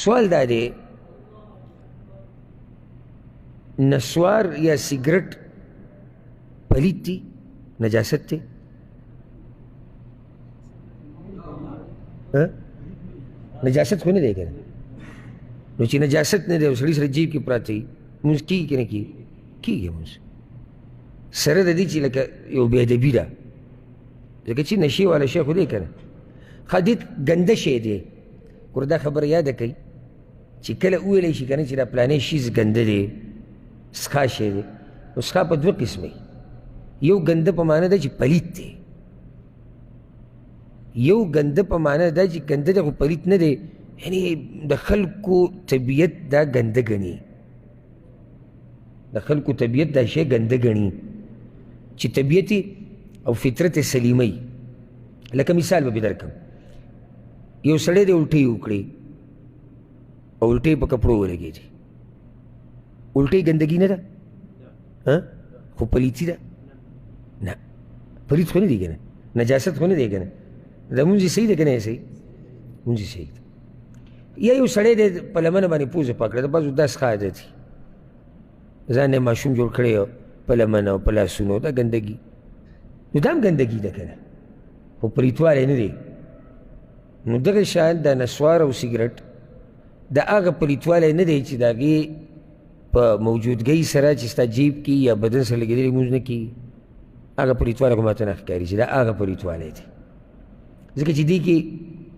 سوال دا دی، نسوار یا سګرټ پلیت دی، نجاست دی؟ نجاست خو نه دی که نه؟ نو چې نجاست نه دی او سړي سره جیب کې پراته وي، لمونځ کېږي که نه کېږي؟ کېږي لمونځ، سره د دې چې لکه یو بې ادبي ده، ځکه چې نشې والا شی خو دی که نه. ښه دې ګنده شی دی. ګوره دا خبره یاده کړئ چې کله وویلی شي که نه چې دا پلانی شیز ګنده دی، سکا شی دی، نو سکا په دوه قسمه. یو ګنده په معنی ده چې پلیت دی، یو ګنده په معنی ده چې ګنده دی خو پلیت نه دی، یعنی د خلکو طبیعت دا ګنده ګڼي، د خلکو طبیعت دا شی ګنده ګڼي چې طبیعت او فطرت سلیمه وي. لکه مثال به پې درکړم، یو سړی دی الټۍ وکړي او الټۍ په کپړو ولګېدې، الټۍ ګندګي نه ده؟ خو پلیتي ده؟ نه، پلیت خو نه دی که نه، نجاست خو نه دی که نه، دا مونځ یې صحیح ده که نه یې صحیح؟ مونځ یې صحیح ده. یا یو سړی دی په لمنه باندې پوزه پاک کړه، د بعضو داسې ښه عادت وي، ځان یې ماشوم جوړ کړی په لمنه او په لاسونو، دا ګندګي، نو دا هم ګندګي ده که نه، خو پلیتوالی نه دی. نو دغه شان د نسوار او سګرټ د هغه پلیتوالی نه دی چې د هغې په موجودګۍ سره چې ستا جیب کې یا بدن سره لګېدلی لمونځ نه کېږي، هغه پلیتوالی خو ماته نه ښکاري چې دا هغه پلیتوالی دی، ځکه چې دې کې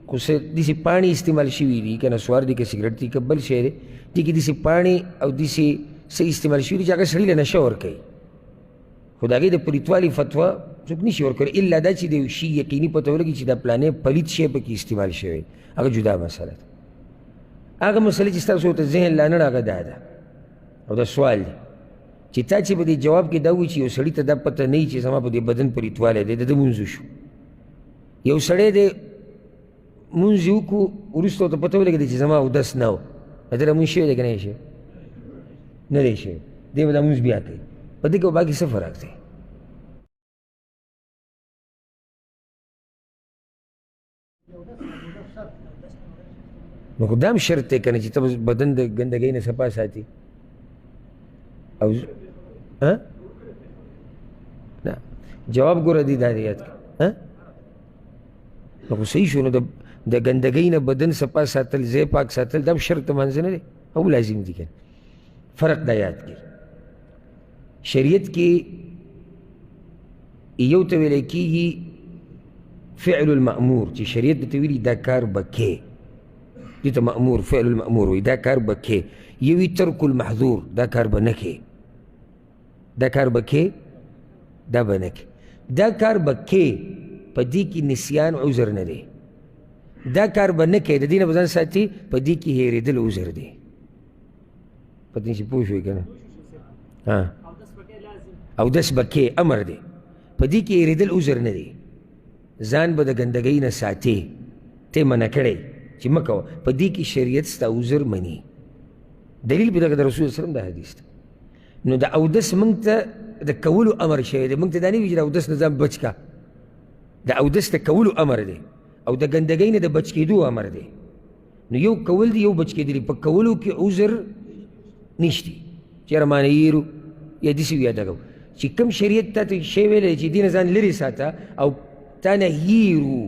خو څه داسې پاڼې استعمال شوي دي، که نسوار دي که سګرټ دي که بل شی دی، دې کې داسې پاڼې او داسې څه استعمال شوي دي چې هغه سړي له نشه ورکوي، خو د هغې د پلیتوالي فتوا څوک نشي ورکولی، الا دا چې د یو شي یقیني پته ولګي چې دا پلانی پلیت شی پکې استعمال شوی، هغه جدا مسله ده. هغه مسله چې ستاسو ته ذهن لا نه راغله دا ده، او دا سوال دی چې تا چې په دې جواب کې دا ووایي چې یو سړي ته دا پته نه وي چې زما په دې بدن پلیتوالی دی، د ده لمونځ وشو. یو سړی دی مونځ یې وکړو، وروسته ورته پته ولګېده چې زما اودس نه و، د ده لمونځ شوی دی که نه دی شوی؟ نه دی شوی، دی به دا لمونځ بیا کوي. په دې کې او باقي څه فرق دی؟ نو خو دا هم شرط دی که نه چې ته بدن د ګندګۍ نه صفا ساتي. او نه جواب ګوره دی دا دی یاد کړه. نو خو صحیح شو، نو د ګندګۍ نه بدن صفا ساتل، ځای پاک ساتل، دا هم شرط د لمانځه نه دی او لازم دی که نه. فرق دا یاد کړئ، شریعت کې یو ته ویلی کېږي فعل المأمور، چې شریعت ته ویلي دا کار به کې، دې ته مأمور فعل المأمور وایي، دا کار به کې. یو وي ترک المحظور، دا کار به نه کې، دا کار به کې، دا به نه کې، دا کار به کې، په دې کې نسیان عذر نه دی. دا کار به نه کې، د دې نه به ځان ساتي، په دې کې هېرېدل عذر دی. په دې چې پوه شوې که نه؟ اودس به کې امر دی، په دې کې هېرېدل عذر نه دی. ځان به د ګندګۍ نه ساتې، ته منع کړی چې مه کوه، په دې کې شریعت ستا عذر مني. دلیل په دغه د رسول الله د حدیث دی. نو د اودس موږ ته د کولو امر شوی دی، موږ ته دا نه وي چې د اودس نه ځان بچ کا، د اودس د کولو امر دی او د ګندګۍ نه د بچ کېدو امر دی. نو یو کول دی یو بچ کېدل، په کولو کې عذر نشتی چې یاره ما نه هېرو یا داسې وي یا دغه، چې کوم شریعت تا ته شی ویلی چې دې نه ځان لرې ساته او تا نه هېرو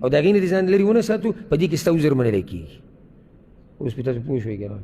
او د هغې نه دې ځان لرې ونه ساتو، په دې کې ستا عذر منلی کېږي. اوس پرې تاسو پوه شوئ که نه؟